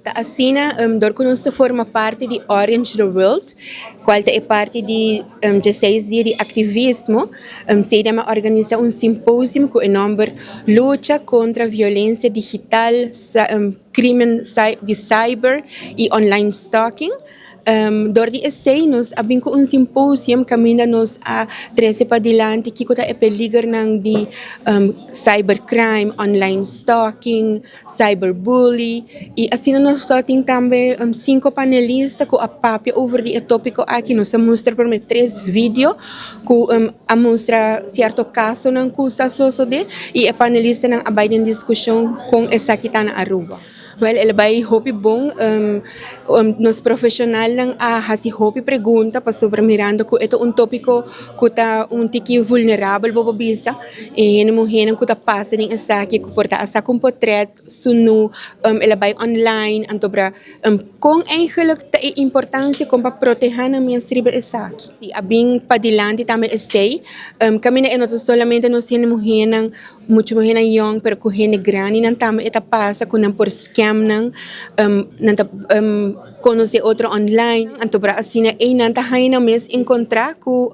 Ta asina, dor ku nos ta forma parti di Orange the World, kual ta e parti di 16 dia di aktivismo, CEDEHM a organisá un simposium ku e nòmber Lucha kontra Violensia Digital, Krimen di Cyber i Online Stalking. Dor di esei nos a bin ku un simposium kaminda nos a trese padilanti kiko ta e peligernan di cybercrime, online stalking, cyberbully i asina nos ta tin tambe sinku panelista ku a papia over di e tópiko aki. Nos a mustra promé tres video ku a mustra sierto kasonan ku sa sosodé i e panelistanan a bai den diskushon kon esaki ta na Aruba. Wèl, el a bai hopi bon. Nos profeshonalnan a hasi hopi pregunta pasobra mirando ku e ta un tópiko ku ta un tiki vulnerabel bo por bisa. E hende muhénan ku ta pasa den esaki ku por ta a saka un potrèt sunú, el a bai online, anto bra kon eigenlijk ta e importansia kon pa protehá nan mes riba esaki. Si a bin padilanti tambe esei, kaminda e no ta solamente nos hende muhénan. Muchu muhénan yòn pero ku hende grandinan tambe e ta pasa ku nan por scam nan, nan ta konosé otro online, anto por asina ei nan ta haña nan mes enkontrá ku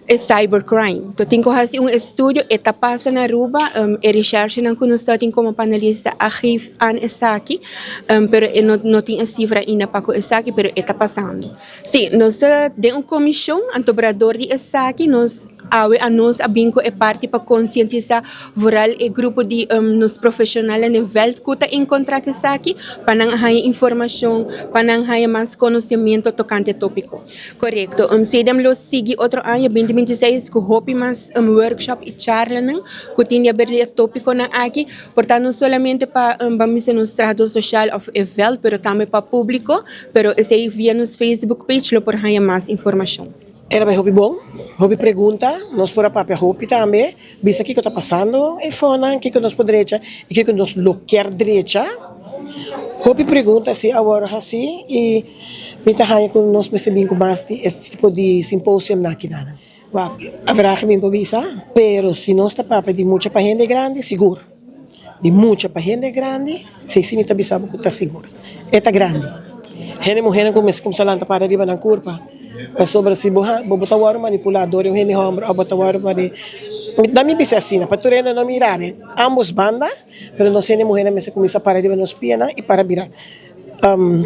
e cybercrime. To tin ku hasi un estudio, e ta pasa na Aruba, e reshèrshenan ku nos ta tin komo panelista a geef aan esaki, pero e no no tin e sifra ainda pa ku esaki pero e ta pasando. Sí, nos ta den un komishon, anto por dor di esaki nos. Awe anos a bin ku e parti pa konsientisá vooral e grupo di nos profeshonalnan den vèlt ku ta enkontrá ku esaki pa nan haña informashon, pa nan haña mas konosementu tokante e tópiko. Korekto, CEDEHM lo sigui otro aña 2026 ku hopi mas workshop i charlanan ku tin di aber di e tópikonan aki, por ta no solamente pa ban bisa nos trahadó soshal òf e vèlt pero tambe pa públiko, pero esei via nos Facebook page lo por haña mas informashon. Era bai hopi bon, hopi pregunta, nos por a papia hopi tambe, bisa kiko ta pasando e fonan, kiko nos por drecha y kiko nos lo kier drecha. Hopi pregunta si a worde haci y mi ta haña cu nos mester bin cu mas di es tipo di simposium na akinan. Wak, averahe mi por bisa, pero si nos ta papia di mucha pa hende grandi, sigur. Di mucha pa hende grandi, si si mi ta bisa bo ku ta sigur. E ta grandi. Hende muhénan ku mester kumsa lanta para riba nan kurpa, pasobra si bo ha bo ta wòrdu manipulá dor di un hende hòmber òf bo ta wòrdu mani, na mi bisa asina, pa tur hende no mira mi ámbos banda, pero nos hende muhénan mester kuminsá para riba nos pianan i para bira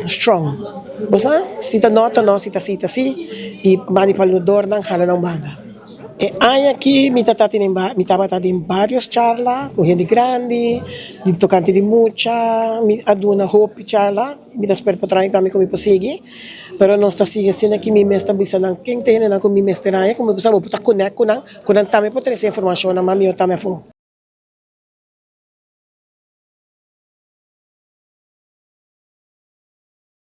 strong. Bo sa? Si ta nò ta nò, si ta si ta si, i manipuladornan hala nan banda. E aña aki mi ta tatin mi tabata den varios charla ku hende grandi di tokante di mucha, mi a duna hopi charla, mi ta spera por traña tambe ku mi por sigui, pero nos ta sigui asina ki mi mes ta bisa nan ken ta hendenan ku mi mester haña ku mi por sa bo por ta connect ku nan, ku nan tambe por trese informashonnan mas mihó tambe afó.